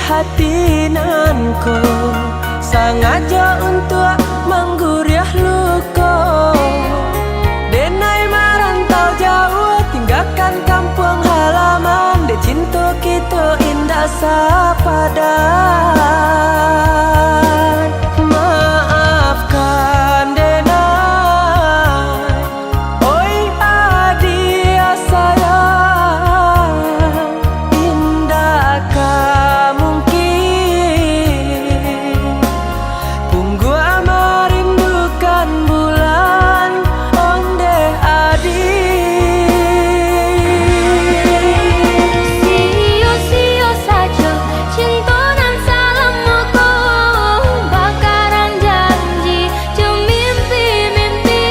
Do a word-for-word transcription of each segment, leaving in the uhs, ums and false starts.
Hati nan ko sangajo untuak mangguriah luko. Denai marantau jauah, tinggakan kampuang halaman, dek cinto kito indak sapadan. Maafkan denai. Oi adiak sayang, indak ka mungkin. Pungguak marindukan bulan, ondeh adiak. Sio-sio sajo cinto nan salamo ko, bakarang janji jo mimpi-mimpi.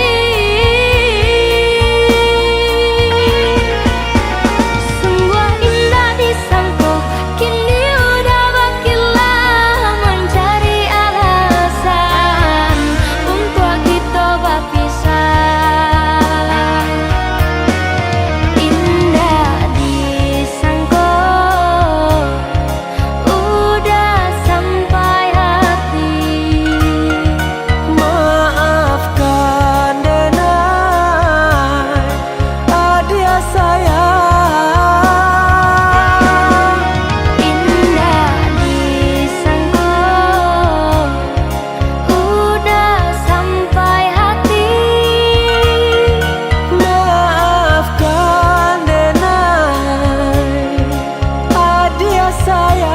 Sungguah indak disangko, kini udah bakilah mancari alasan untuak kito bapisah. Indak disangko, udah sampai hati. Maafkan denai, adiak sayang. Indak disangko, udah sampai hati. Maafkan denai, adiak sayang.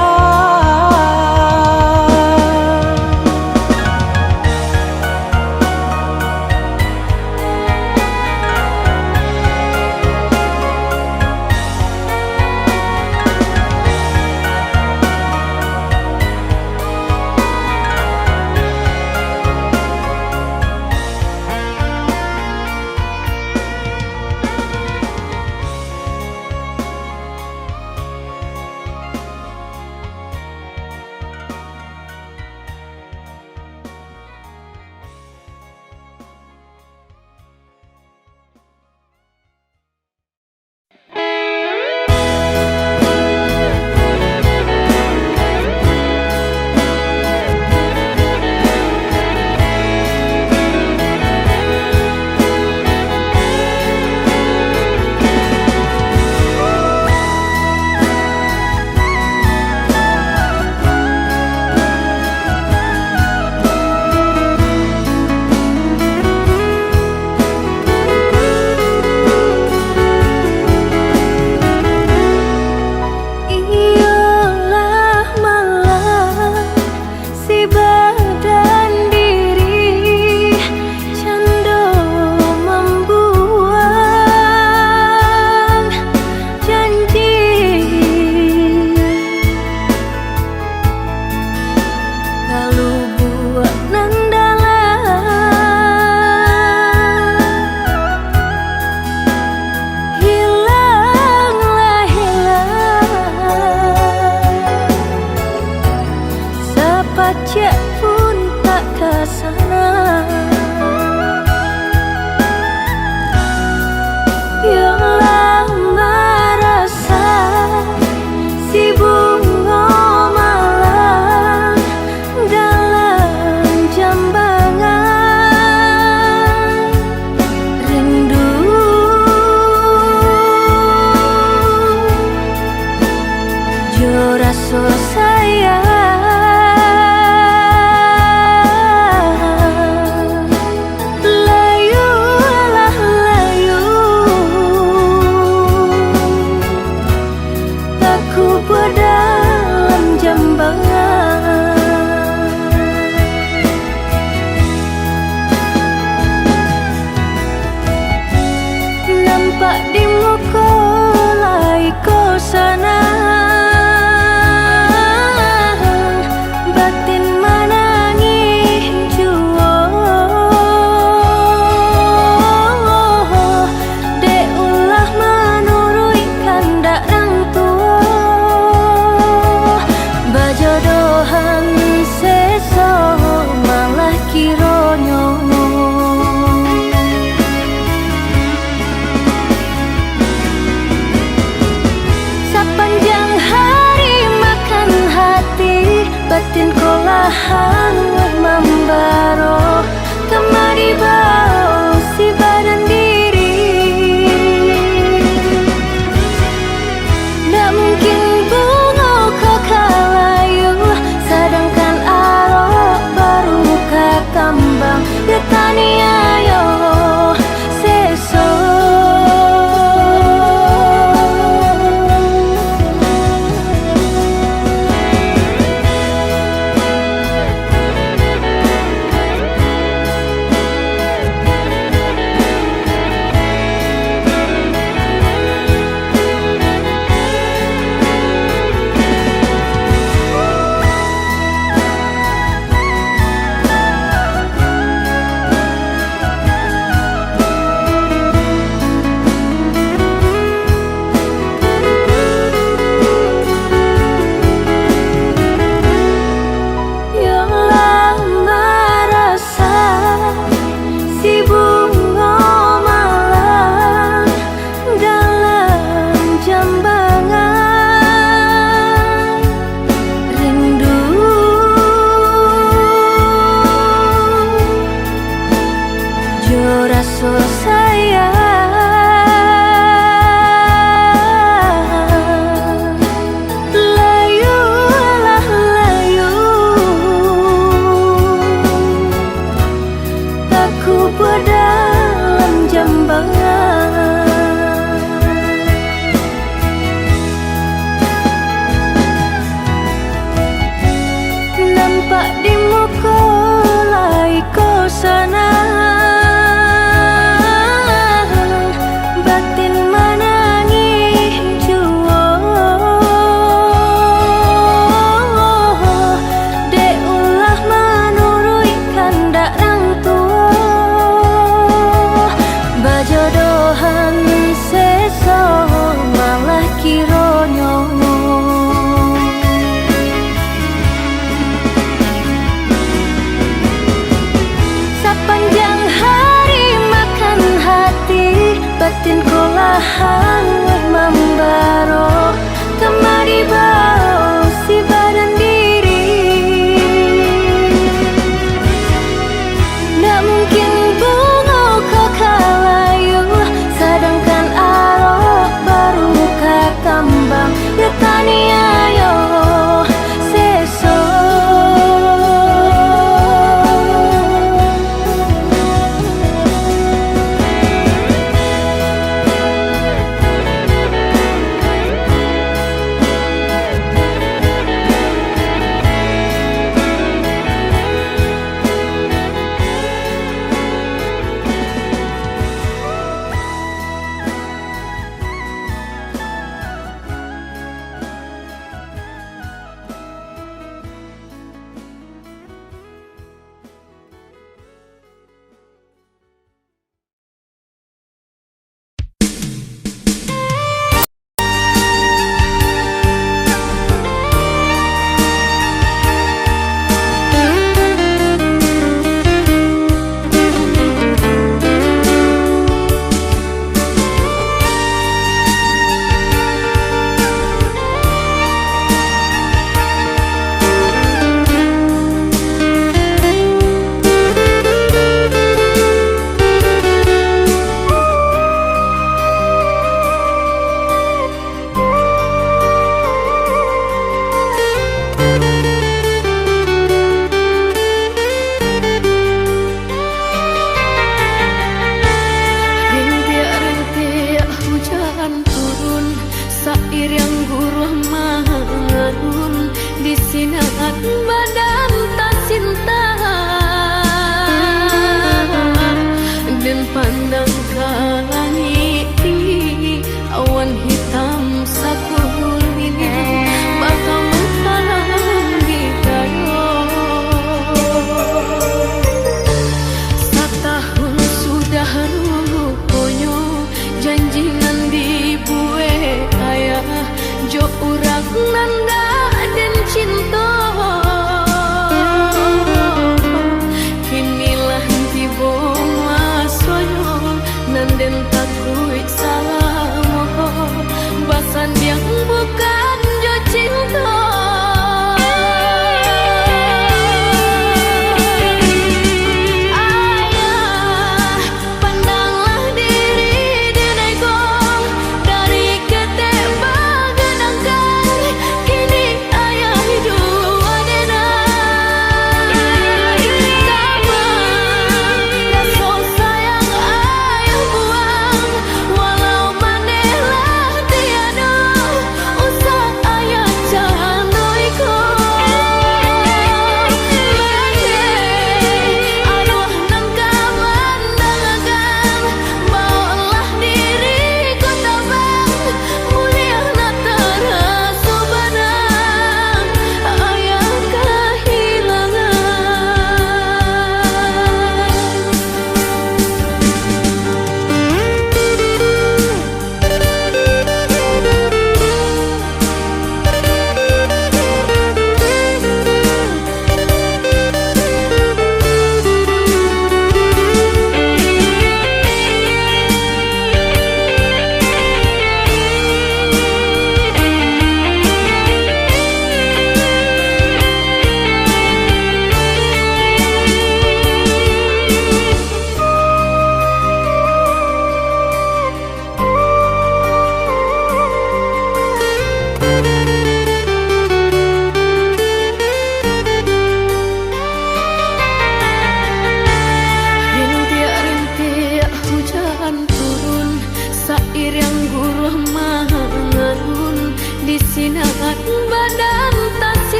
Iyolah malah si badan diri cando mambuang janji. Kalu buah nan dalam, hilanglah hilang, sapacik pun tak ka sana. Yolah marasa si bungo malang dalam jambangan rindu jo raso sayang. Layulah layu, takubua dalam jambangan. Nampak di muko lai ko sanang, batin manangih juo. Dek ulah manuruik kandak rang tuo, bajodohan seso malah kironyo. Hanguih mambaro, kamari bao si badan diri. Ndak mungkin bungo ko ka layu, sadangkan arok baru ka kambang, ditaniayo seso. Yo lah marasa si bungo malang dalam jambangan. Rindu jo raso sayang, layulah layu, takubua dalam jambangan. Nampak di muko lai ko sanang, batin manangih juo. Dek ulah manuruik kandak rang tuo, bajodohan seso malah kironyo. Sapanjang hari makan hati, batin ko lah hanguih mambaro, kamari bao si badan diri. Ndak mungkin bungo ko ka layu, sadangkan arok baru ka kambang, ditaniayo seso.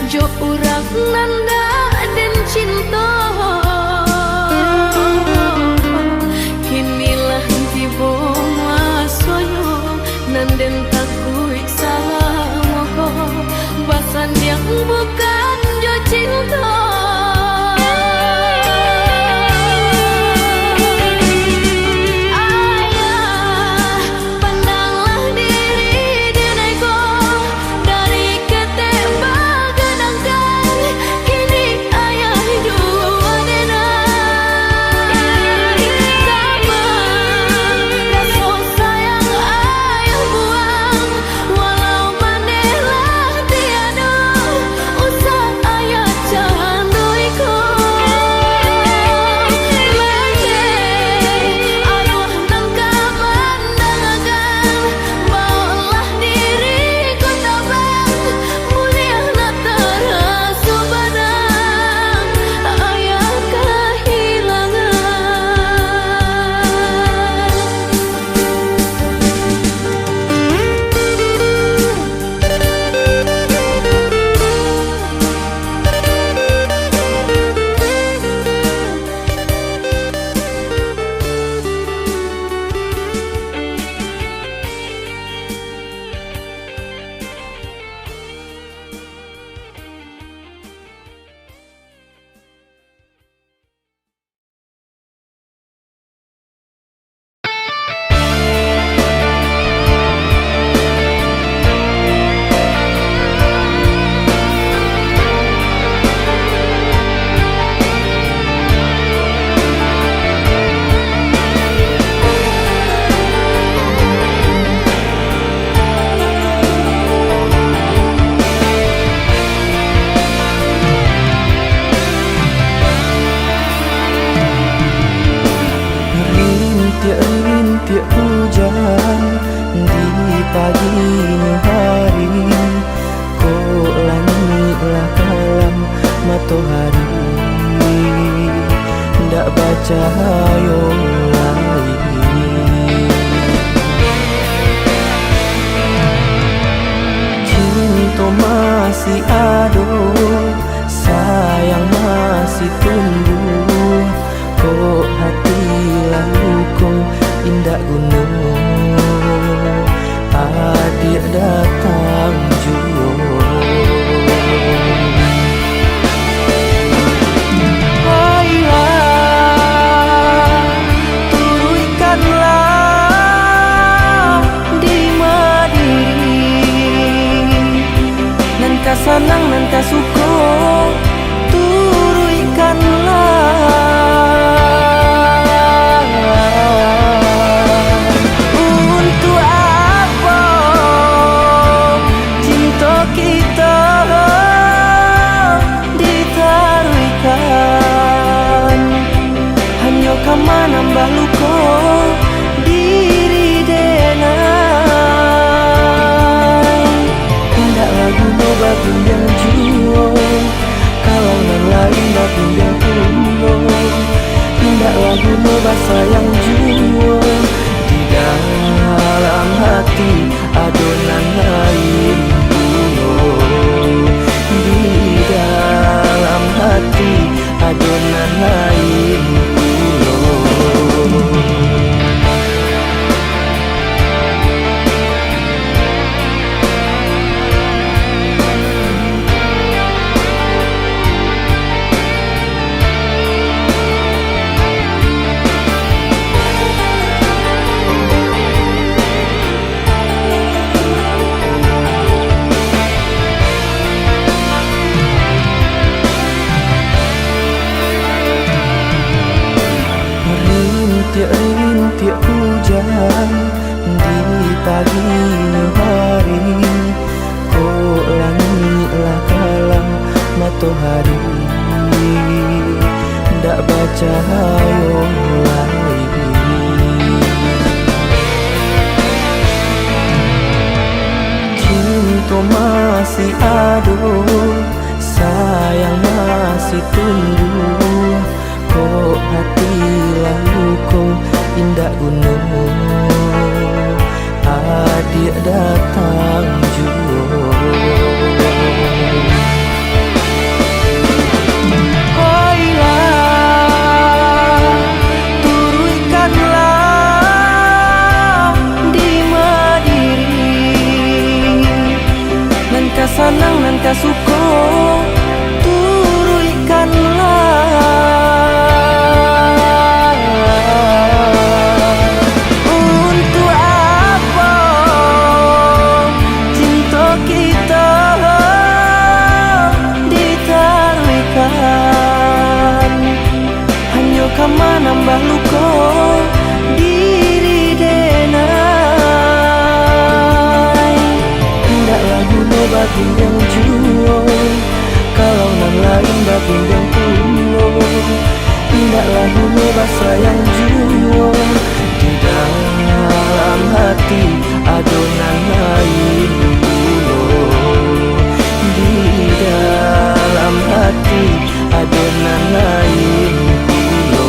Jo urang nan dak den cinto, kini lah tibo masonyo, nan den takuik salamo ko, basandiang bukan jo cinto. Ayah, pandanglah diri denai ko, dari ketek bagadangkan, kini ayah jua denai. Sama raso sayang ayah buang, walau maneh lah tiado, usah ayah candui ko. Maneh arwah nan ka mandangakan, baolah diri ko tabang, buliah nak taraso bana ayah kahilangan. Rintiak-rintiak ujan di paginyo hari, kok langik lah kalam, matohari ndak bacahayo lai. Cinto masih ado, sayang masih tumbuah, kok hati lah luko, indak guno adiak datang juo. Ayolah, turuikkanlah di Madiri, nan ka sanang, nan ka suko, turuikkanlah. Untuak apo cinto kito ditaruihkan? Hanyo ka manambah luko diri denai. Indak lah guno babimbiang juo, kalau nan lain babimbiang pulo. Indak lah guno basayang juo, di dalam hati ado nan lain pulo. Di dalam hati ado nan lain pulo. Rintiak-rintiak ujan di paginyo hari, kok langik lah kalam, matohari ndak bacahayo lai. Cinto masih ado, sayang masih tumbuah, kok hati lah luko, indak guno adiak datang juo. Indak pulo, indaklah bulo basayang juo. Di dalam hati ado nan lain pulo. Di dalam hati ado nan lain pulo.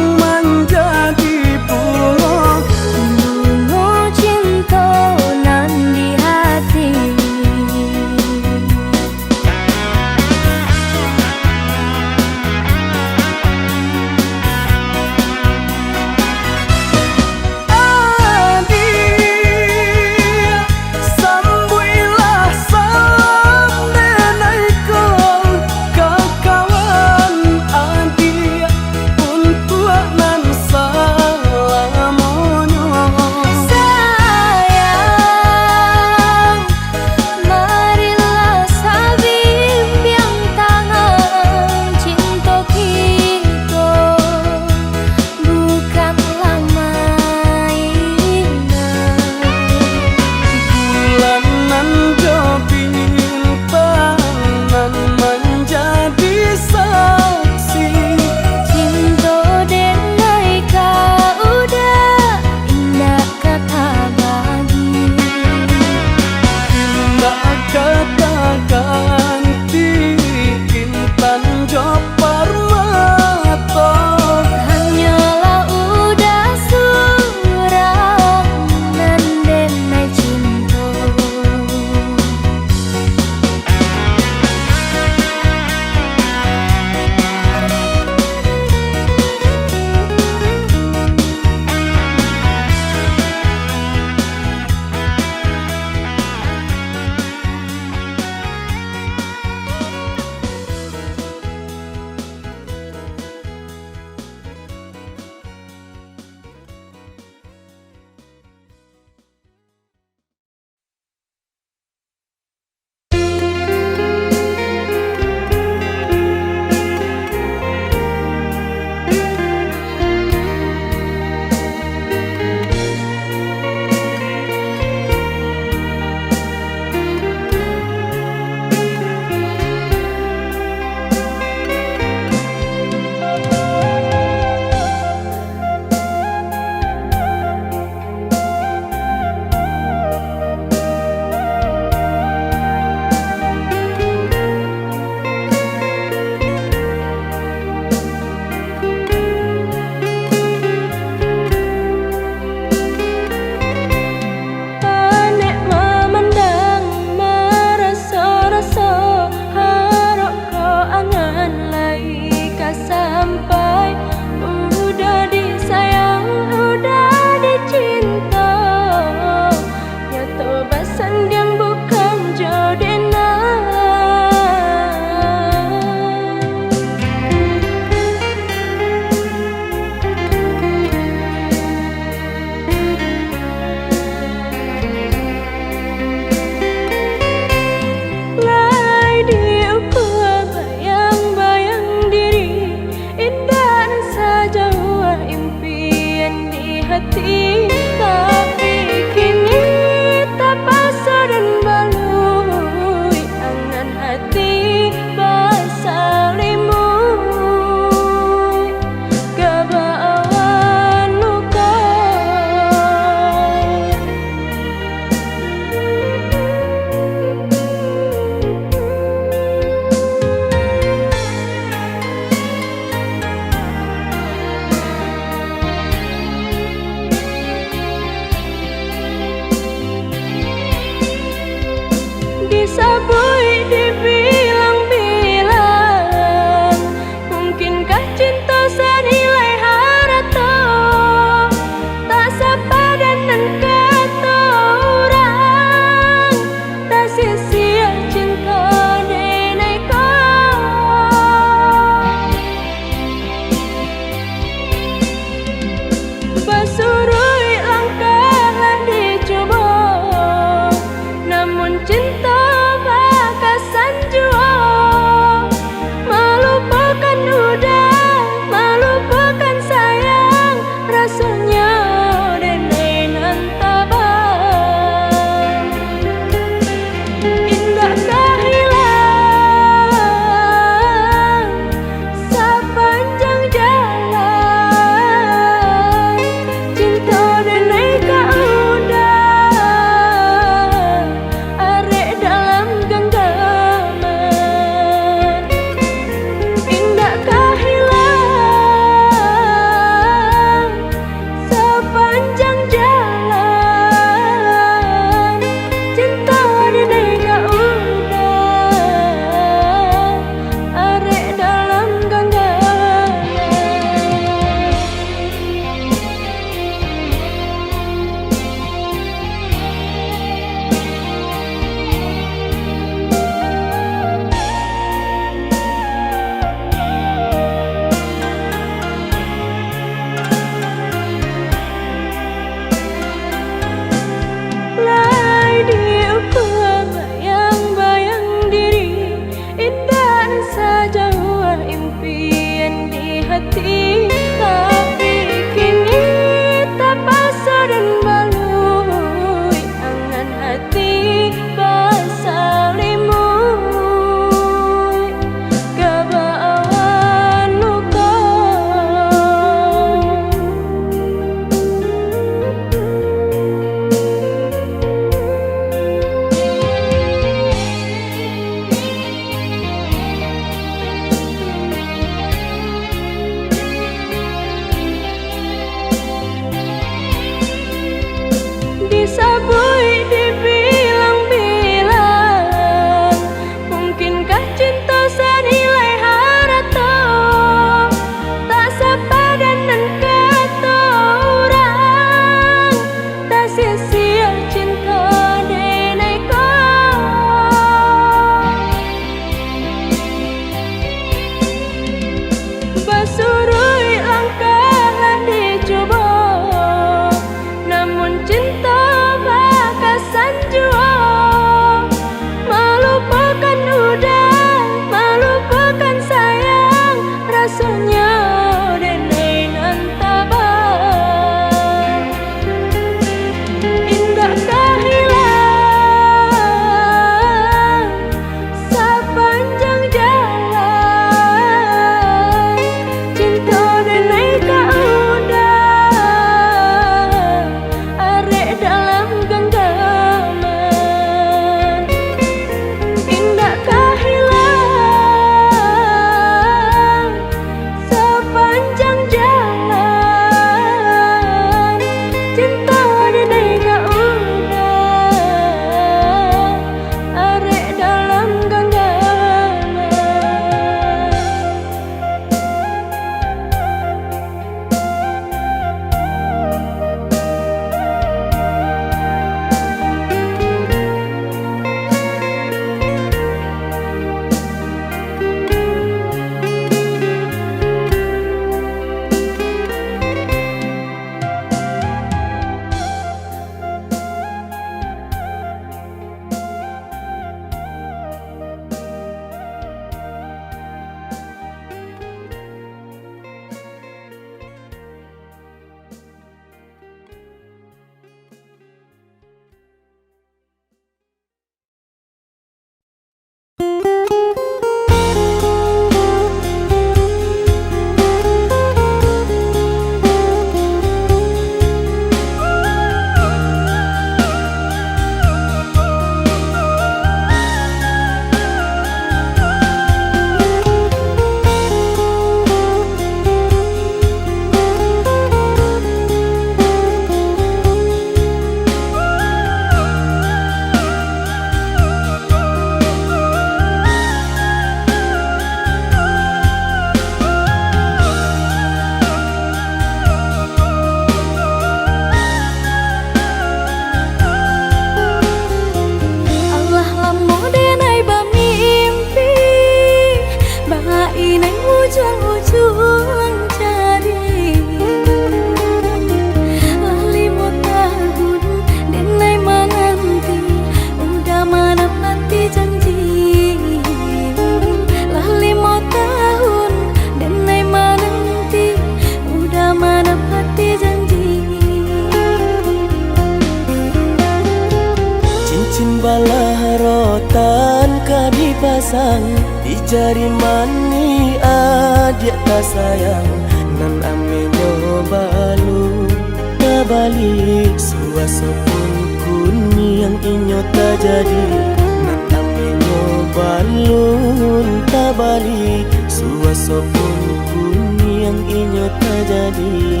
Sang di jari manih adiak tasayang, nan amenyo balun tabalik, suaso pun kuniang inyo tajadi, nan amenyo balun tabalik, suaso pun kuniang inyo tajadi.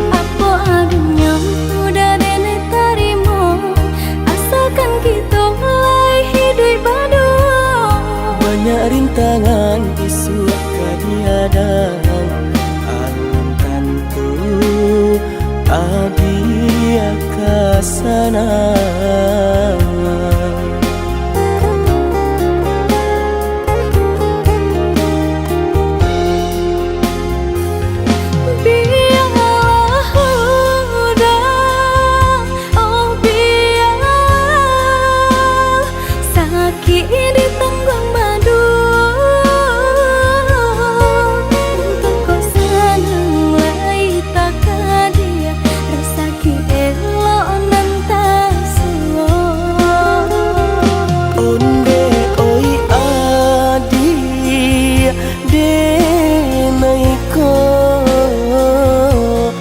Apo adonyo udah denai tarimo, asalkan kito lai hiduik baduo. Banyak rintangan isuak ka dihadang, alun tantu adiak ka sanang. Bialah udah, oh bialah, sakik ditangguang baduo. Untuak ko sanang lai takadiak, rasaki elok nan tasuo. Ondeh oi adiak, denai ko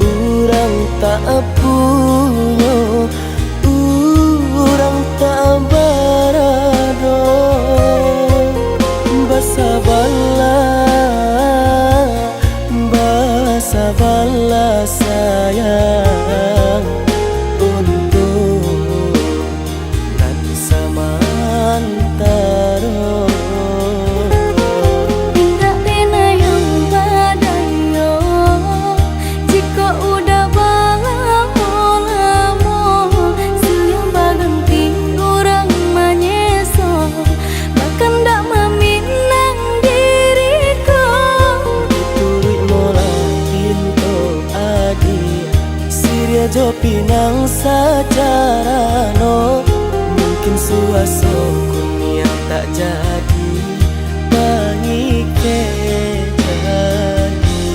urang tak punyo, urang tak barado. Basabalah, basabalah sayang, untuak nan samantaro. Indak pernah yang badayo, jikok udah balamo-lamo, silih baganti urang manyeso, bakandak maminang diri ko. Dituruik molah pinto adiak, siriah jo pinang sacarano, mungkin suaso kuniang tak jadi pangikek lagi.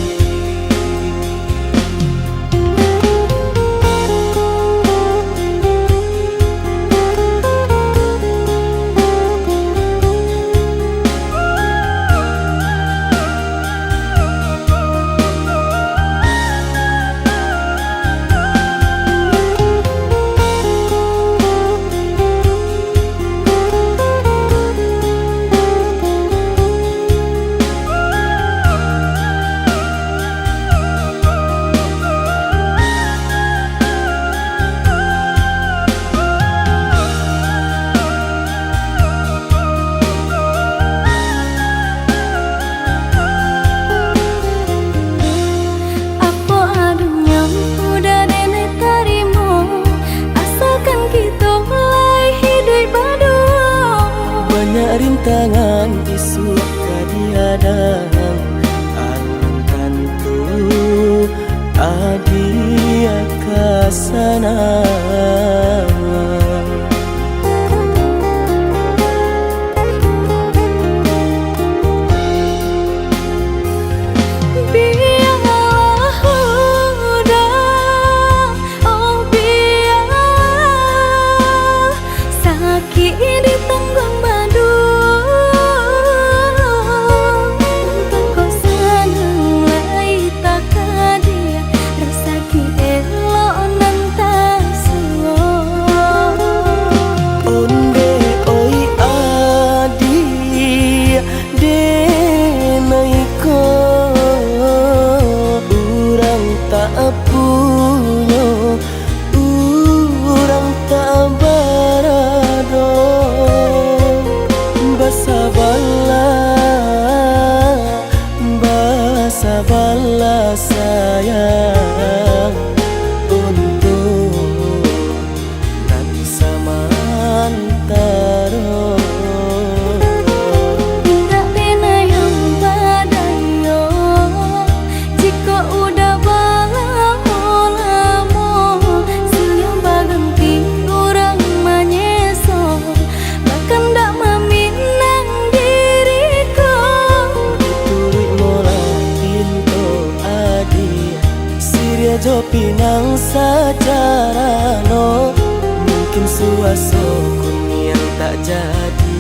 Apo adonyo udah denai tarimo, asalkan kito lai hiduik baduo. Banyak rintangan isuak ka dihadang, alun tantu adiak ka sanang. Bialah udah, oh bialah, sakik ditangguang baduo. Untuak ko sanang lai takadiak, rasaki elok nan tasuo. Ondeh oi adiak, denai ko urang tak punyo, urang tak barado. Basabalah, basabalah sayang, untuak nan samantaro. Indak pernah yang badayo, jikok udah balamo-lamo, silih baganti urang manyeso, bakandak maminang diri ko. Dituruik molah pinto adiak, siriah jo pinang sacarano, mungkin suaso kuniang tak jadi,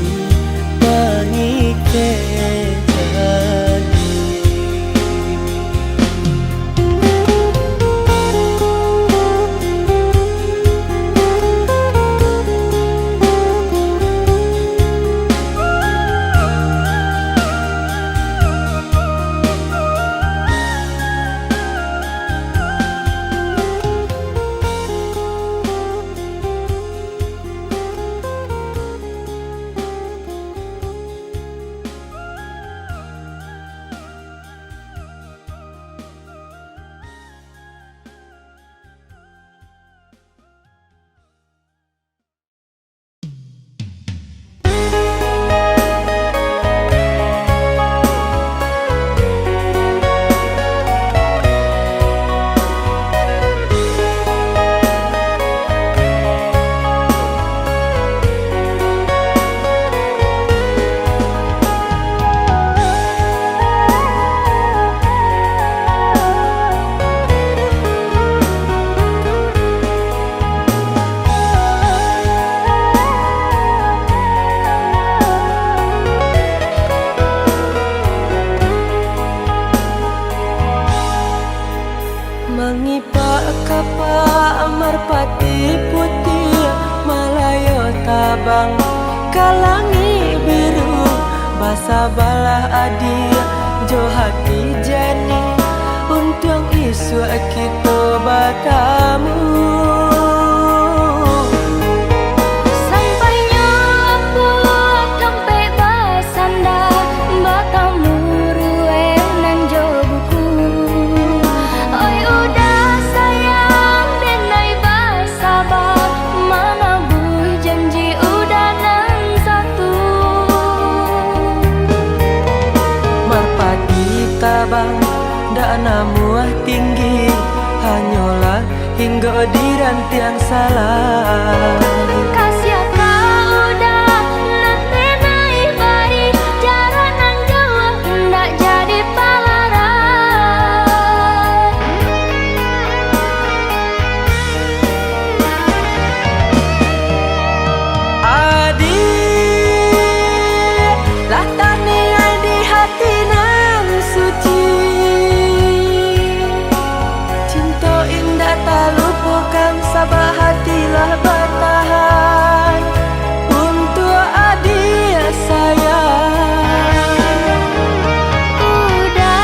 Mangipak kapak marpati putiah, malayo tabang ka langik biru, basabalah adiak jo hati janiah, untuang isuak kito batamu. Sampainyo apuak tampek basanda, batamu ruweh nan jo buku. Oi uda sayang, denai basaba, manabuih janji uda nan satu. Marpati tabang dak namuah tinggi, hanyolah hinggo di rantiang salah. Kasiah ka uda nan denai bari, jarak nan jauah indak jadi palaran. Adiak, lah taniai di hati nan suci. Cinto indak talupokan, sabab hati lah batahan untuak adiak sayang. Uda,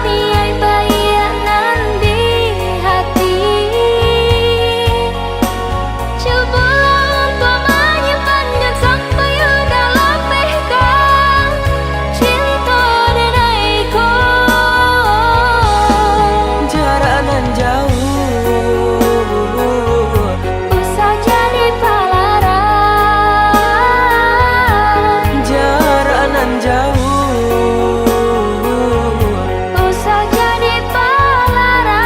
niaik baiak nan di hati. Cubolah untuak manyimpan, jan sampai uda lapehkan cinto denai ko. Jarak nan jauah usah jadi palaran. Jarak nan jauah usah jadi palaran.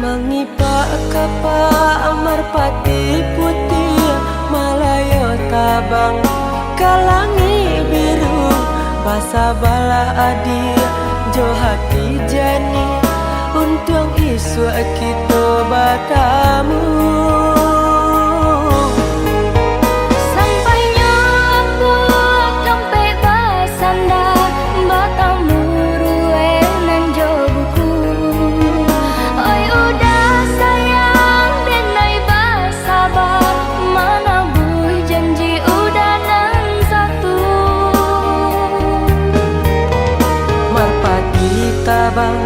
Mangipak kapak marpati putiah, malayo tabang ka langik biru, basabalah adiak jo hati janiah, untuang isuak kito batamu. Sampainyo apuak tampek basanda, batamu ruweh nan jo buku. Oi uda sayang, denai basaba, manabuih janji uda nan satu. Marpati tabang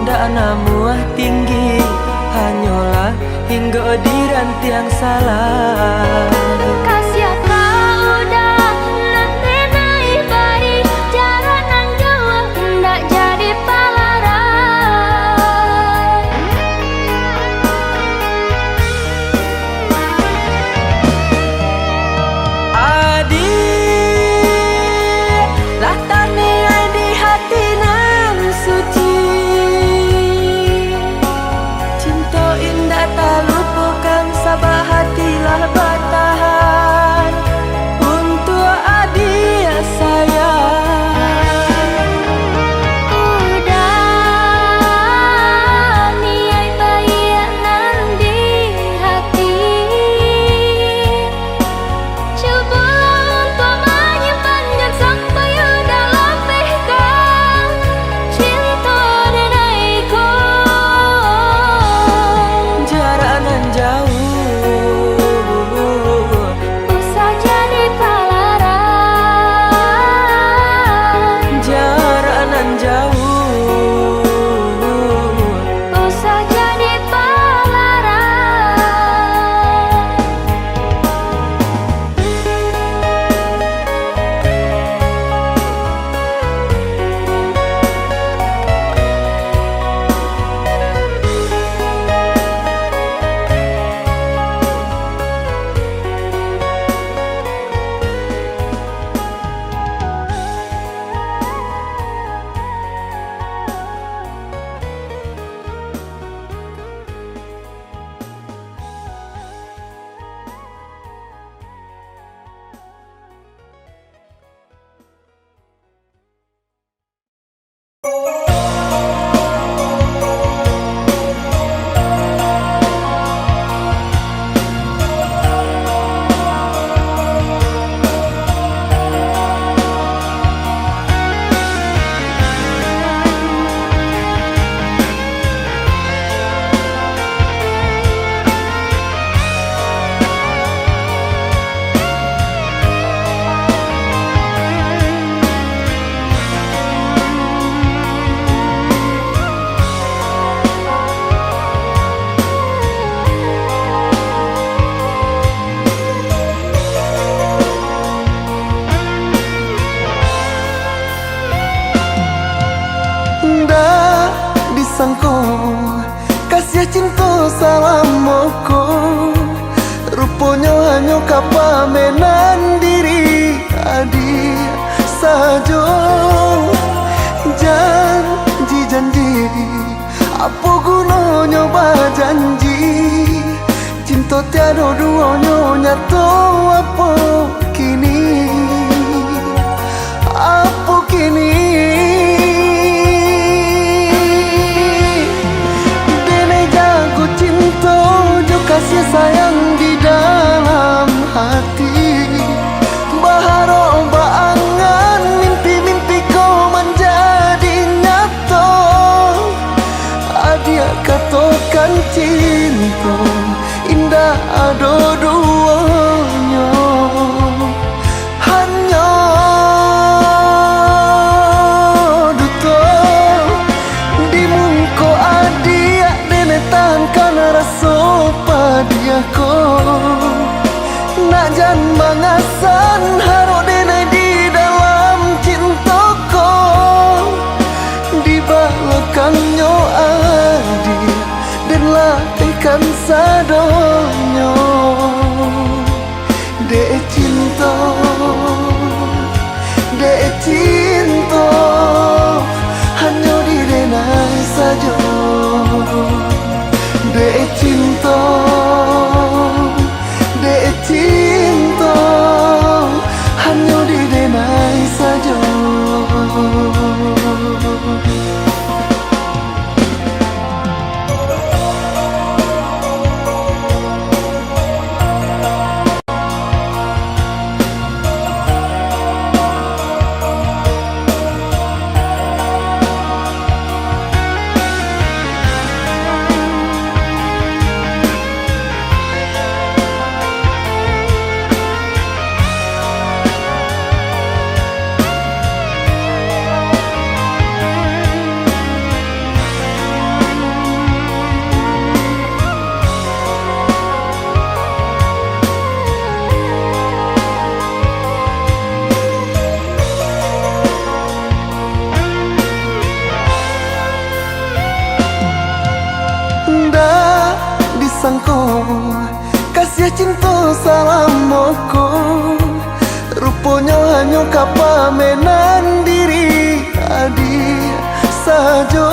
dak namuah tinggi, hanyolah hinggo di rantiang salah. Kasiah ka uda nan denai bari, jarak nan jauah indak jadi sangko, kasiah cinto salamo ko, ruponyo hanyo ka pamenan diri adiak sajo. Janji-janji, apo gunonyo bajanji? Cinto tiado duonyo nyato, apo kini? Apo kini? Denai jago cinto jo kasiah sayang di dalam hati. Baharok baangan mimpi-mimpi ko manjadi nyato. Adiak katokan cinto indak ado duonyo, hanyo duto. Di muko adiak denai tahankan raso padiah ko. Nak jan mangasan harok denai di dalam cinto ko. Di balakangnyo adiak den latihkan sadonyo. Dek cinto, dek cinto, hanyo di denai sajo. Dek cinto, dek cinto, hanyo di denai sajo. Ndak disangko kasiah cinto salamo ko, ruponyo hanyo ka pamenan diri adiak sajo.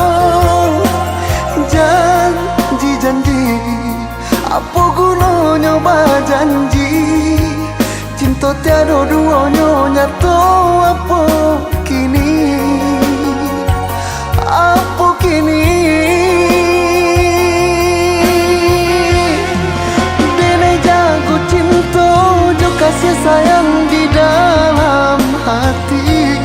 Janji-janji, apo gunonyo bajanji? Cinto tiado duonyo nyato, apo kini? Apo kini? Denai jago cinto jo kasiah sayang di dalam hati.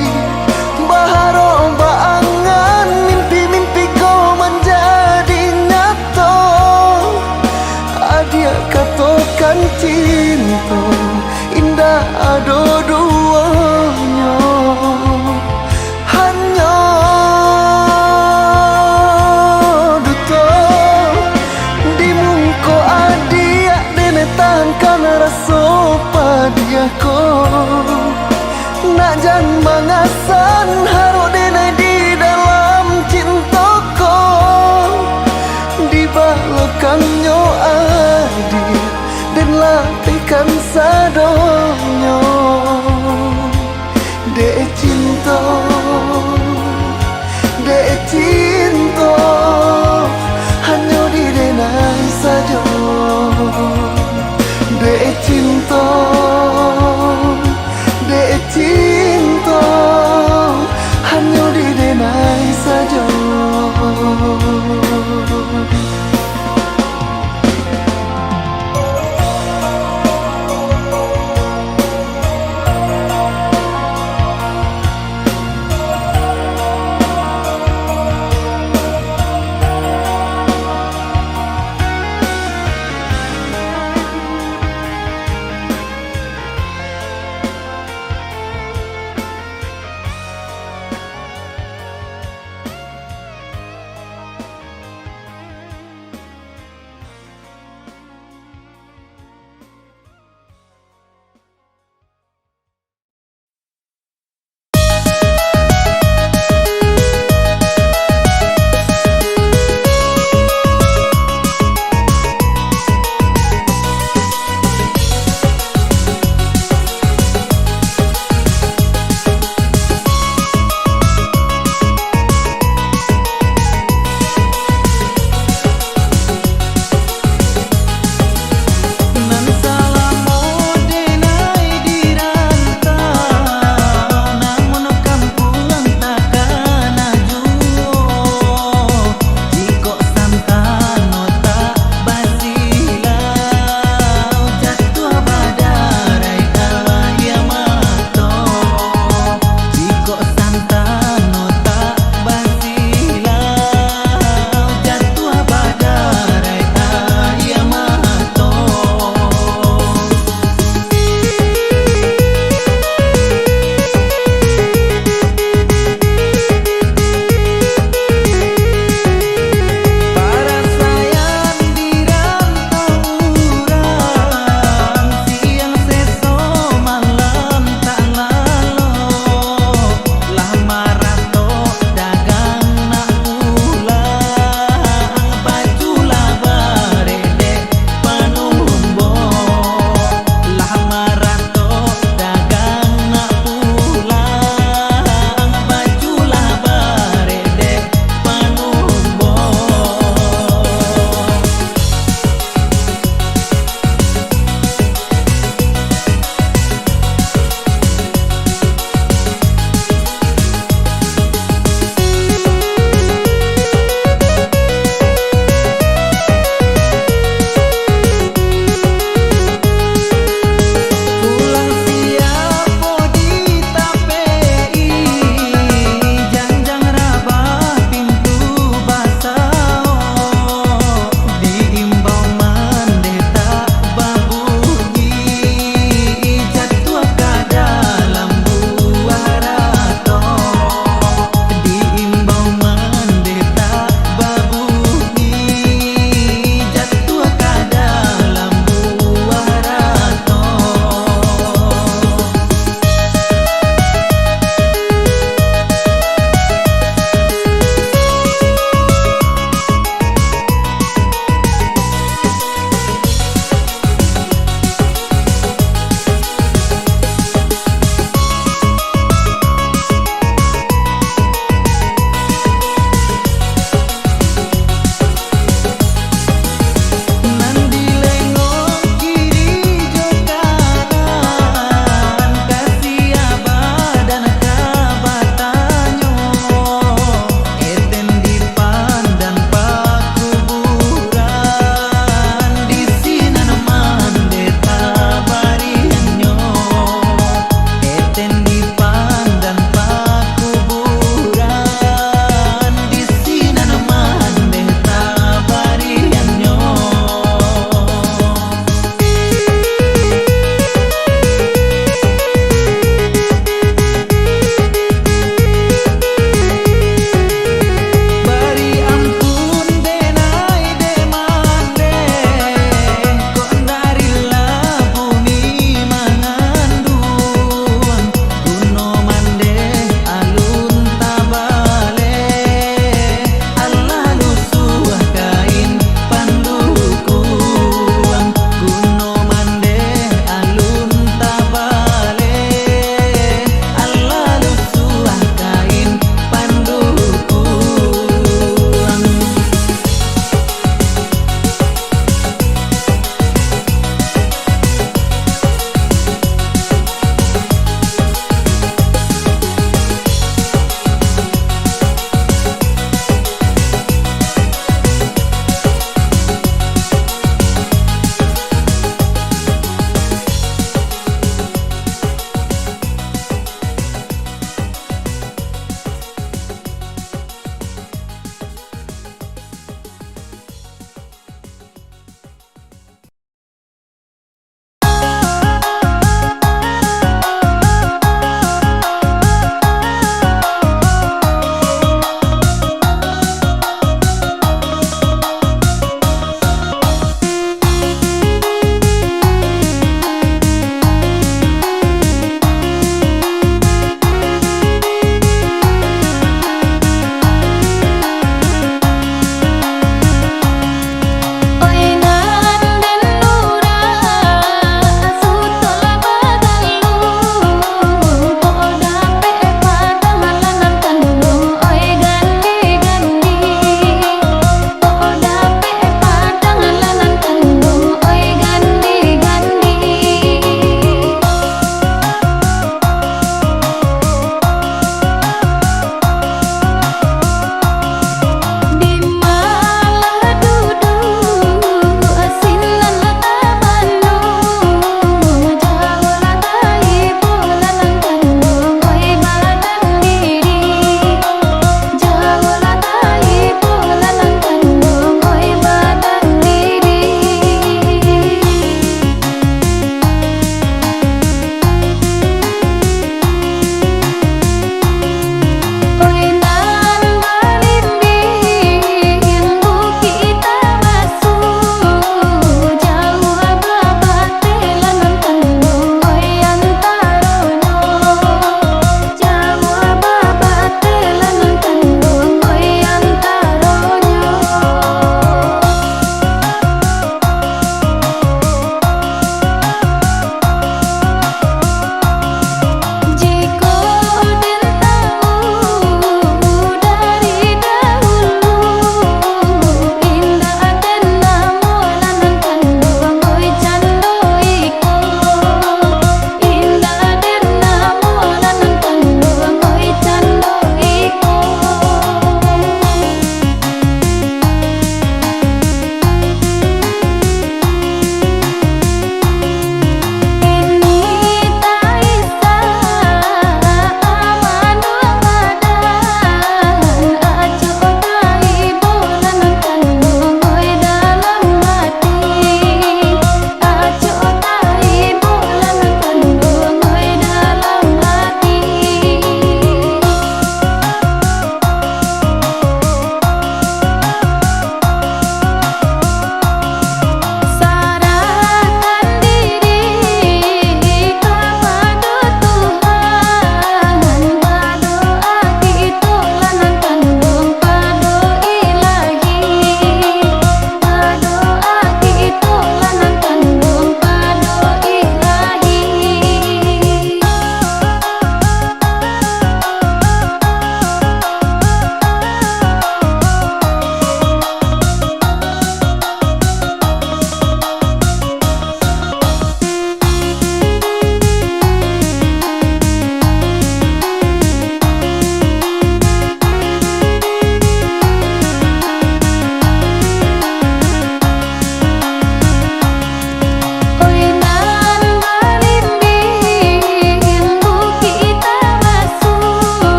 Baharok baangan mimpi-mimpi ko manjadi nyato. Adiak katokan cinto indak ado duonyo, hanyo duto. Di muko adiak denai tahankan raso padiah ko. Nak jan mangasan harok denai di dalam cinto ko. Di balakangnyo adiak den latihkan sadonyo. Dek cinto, dek cinto, hanyo di denai sajo. Dek cinto, dek cinto, hanyo di denai sajo.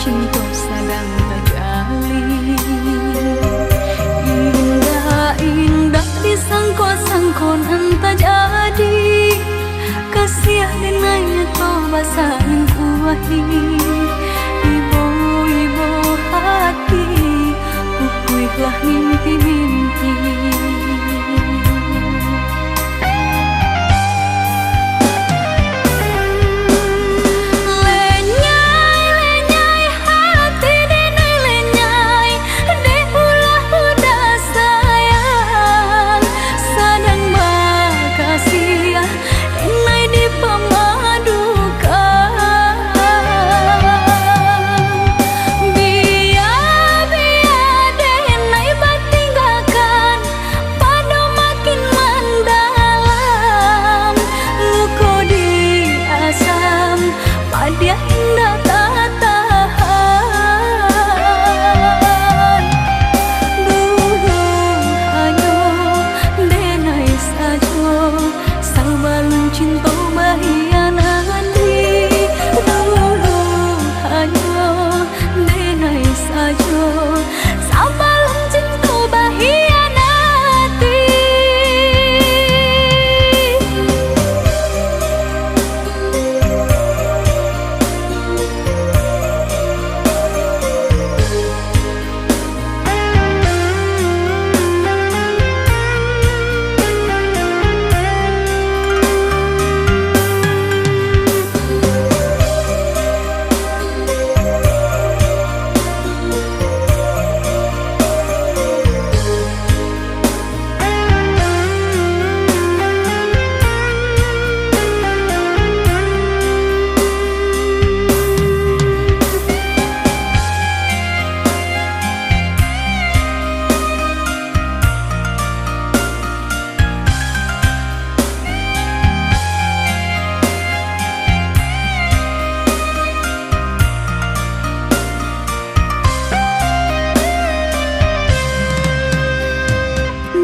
Cinto sadang tajalin. Indak, indak disangko-sangko nan tajadi. Kasiah denai nyato basa nan kuahi. Ibo-ibo hati, pupuihlah mimpi-mimpi. Lenyai, lenyai hati denai lenyai, dek ulah budak sayang, sadang bakasiah, denai dipamadukan. Bia, bia denai batinggakan, pado makin mandalam, luko di asam, padiah indak tatahan. Dulu hanyo denai sajo, sabalun cinto bahianati. Dulu hanyo denai sajo, sabalun cinto bahianati.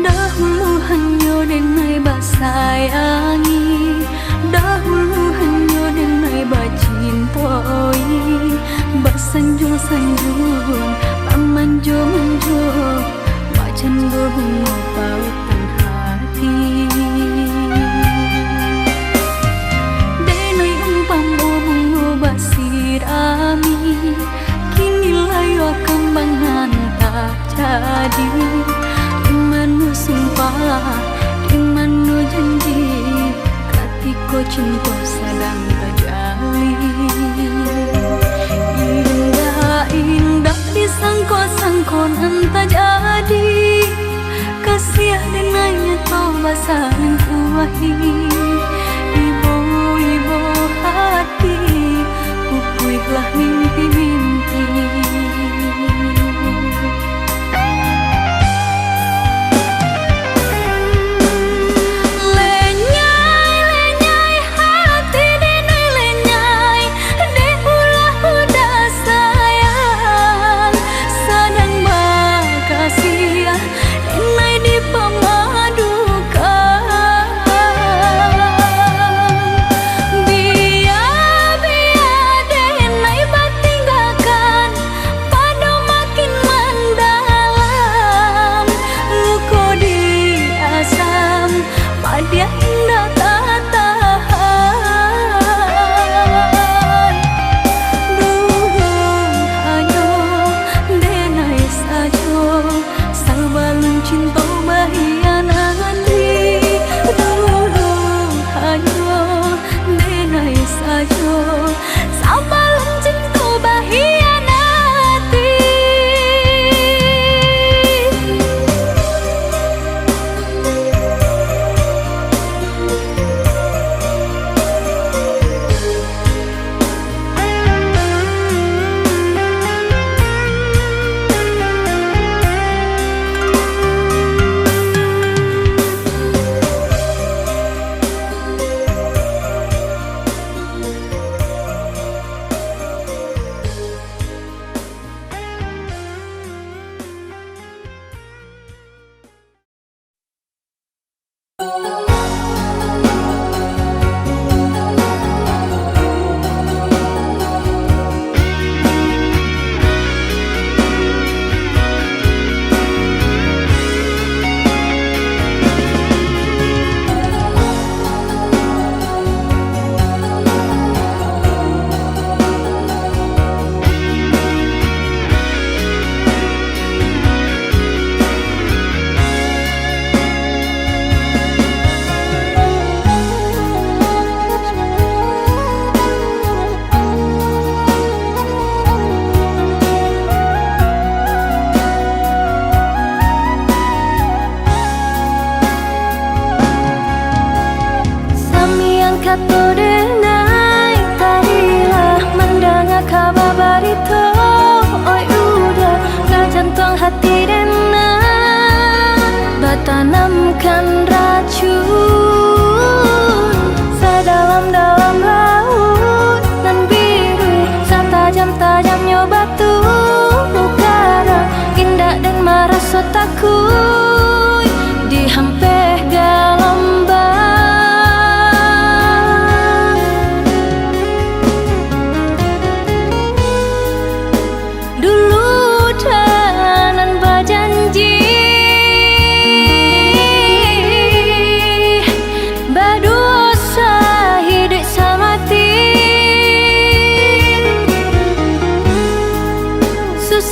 Dahulu hanyo denai basayangi, dahulu hanyo denai bacintoi, basanjuang-sanjuang, bamanjo-manjo, bacando bungo pautan hati. Denai umpamo bungo basirami, kini layua kambangan tajadi. Di mano sumpah, di mano janji, katiko cinto sadang tajalin. Indak, indak disangko-sangko nan tajadi. Kasiah denai nyato basa nan kuahi. Ibo-ibo hati, pupuihlah mimpi-mimpi. Lenyai, lenyai hati denai lenyai, dek ulah budak sayang, sadang bakasiah, denai dipamadukan.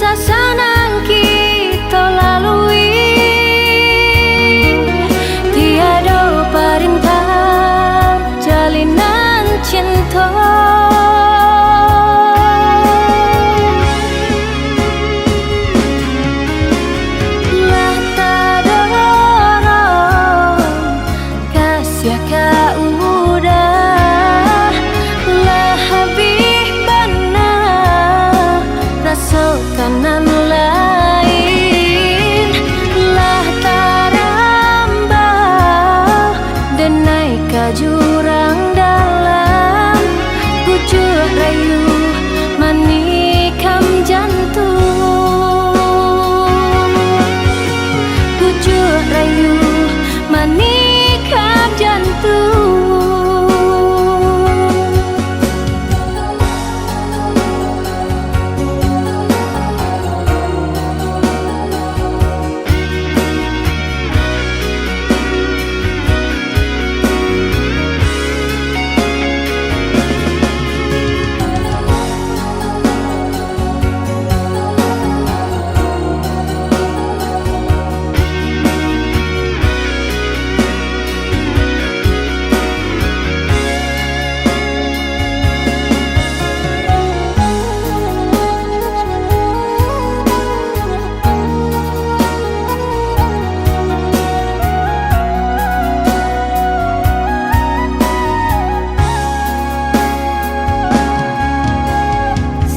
Susah sanang kito lalui, tiado parintah jalinan cinto. Lah tadorong kasiah ka udah, lah habih bana raso ka nan lain, lah tarambau denai ka jurang dalam, pucuak rayu manikam jantung. Pucuak rayu manikam jantung.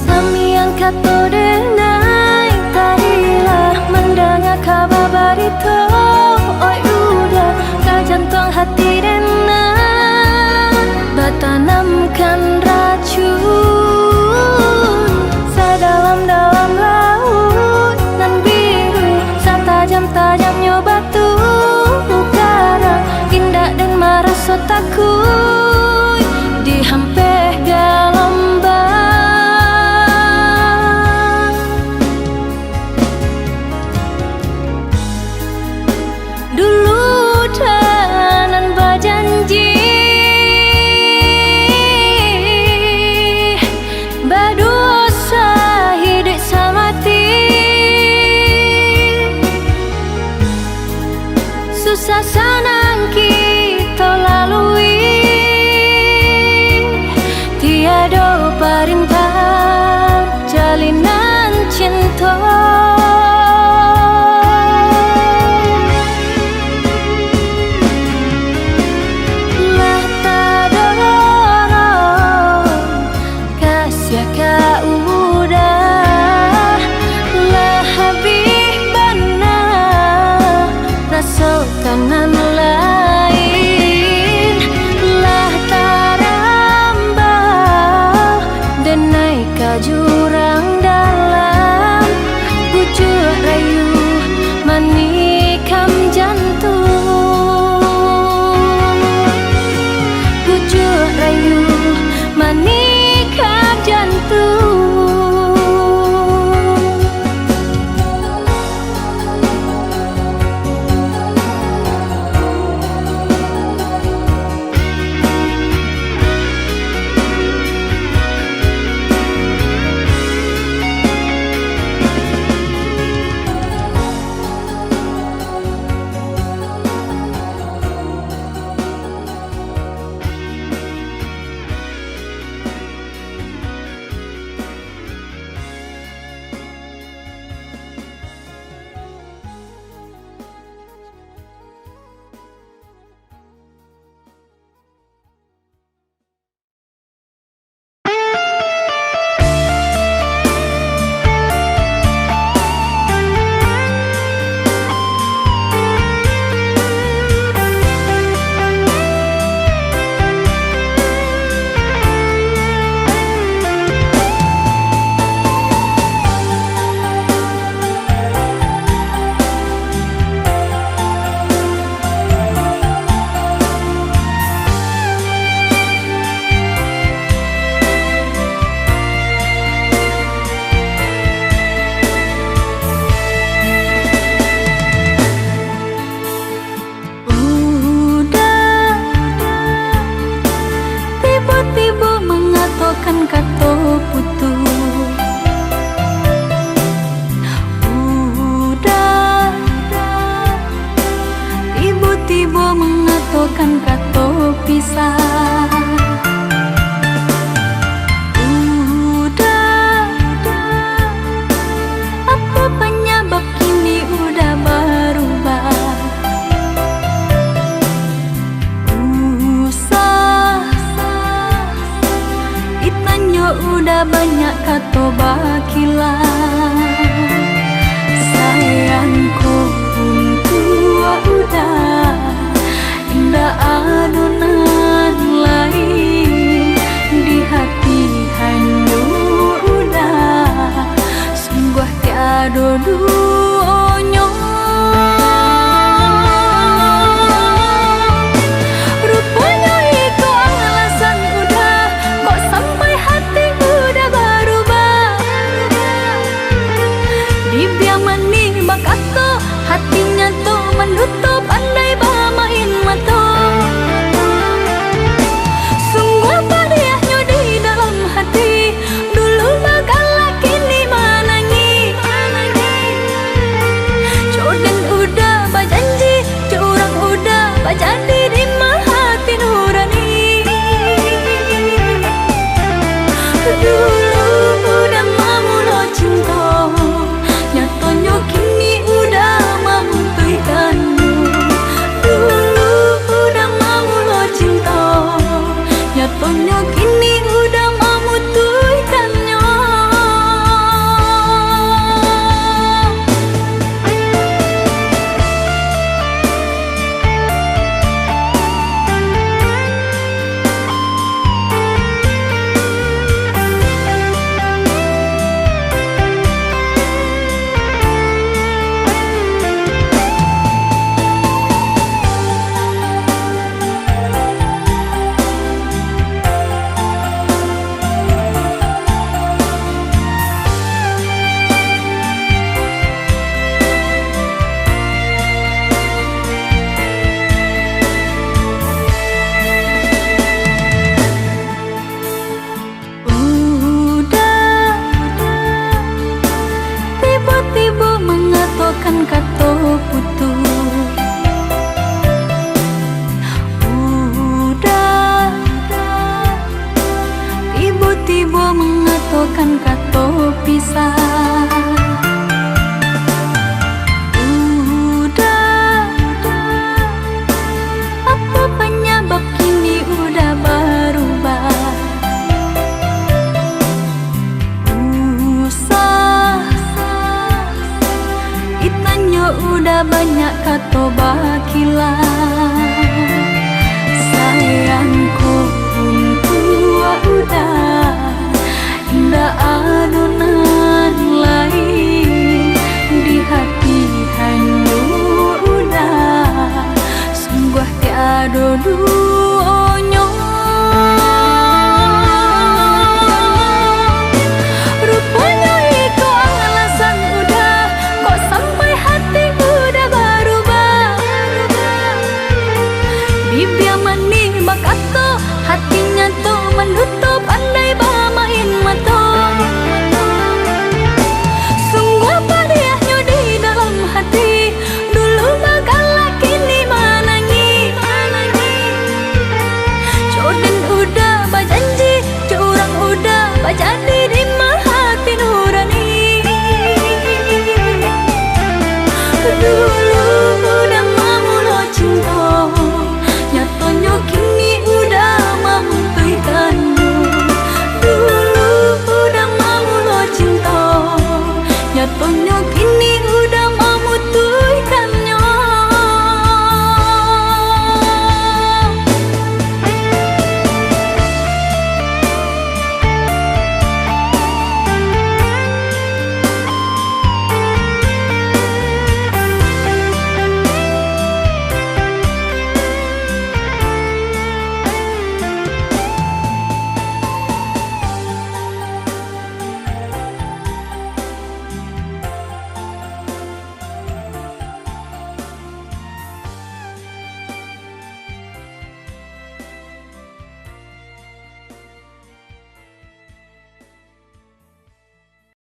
Samiang kato denai, tadilah mandanga kaba barito, oi udah, ka jantuang hati denai batanamkan racun. Sadalam-dalam lauik nan biru, satajam-tajamnyo batu karang, indak den maraso takuik dihampeh galombang. Dulu den nan bajanji, badosa iduik samati. Susah sanang kito lalui, tiado parintah jalinan cinto. Lah tadorong kasiah ka udah, lah habih bana raso ka nan lain, lah tarambau denai ka jurang dalam, pucuak rayu manikam jantung. Pucuak rayu manikam jantung. Kilau sayangku untuak Uda, indak ado nan lain di hati hanyo Uda, sungguah tiado duonyo. Ruponyo iko alasan Uda, kok sampai hati Uda barubah. Bibia manih bakato, hati nyato manduto, pandai bamain mato. Sungguah padiahnyo di dalam hati, dulu bagalak kini manangih. Codeng Uda bajanji, curang Uda bajadi di mahati nurani. Dulu Uda mamulo cinto, nyatonyo kini Uda mamutuihkan. Dulu Uda mamulo cinto, nyatonyo kini Uda mamutuihkannyo. Uda, tibo-tibo mangatokan kato putuih. Uda, tibo-tibo mangatokan kato pisah. Uda, apo panyabab kini Uda barubah? Usah ditanyo Uda, banyak kato bakilah. Sayangku untuak Uda, indak ado nan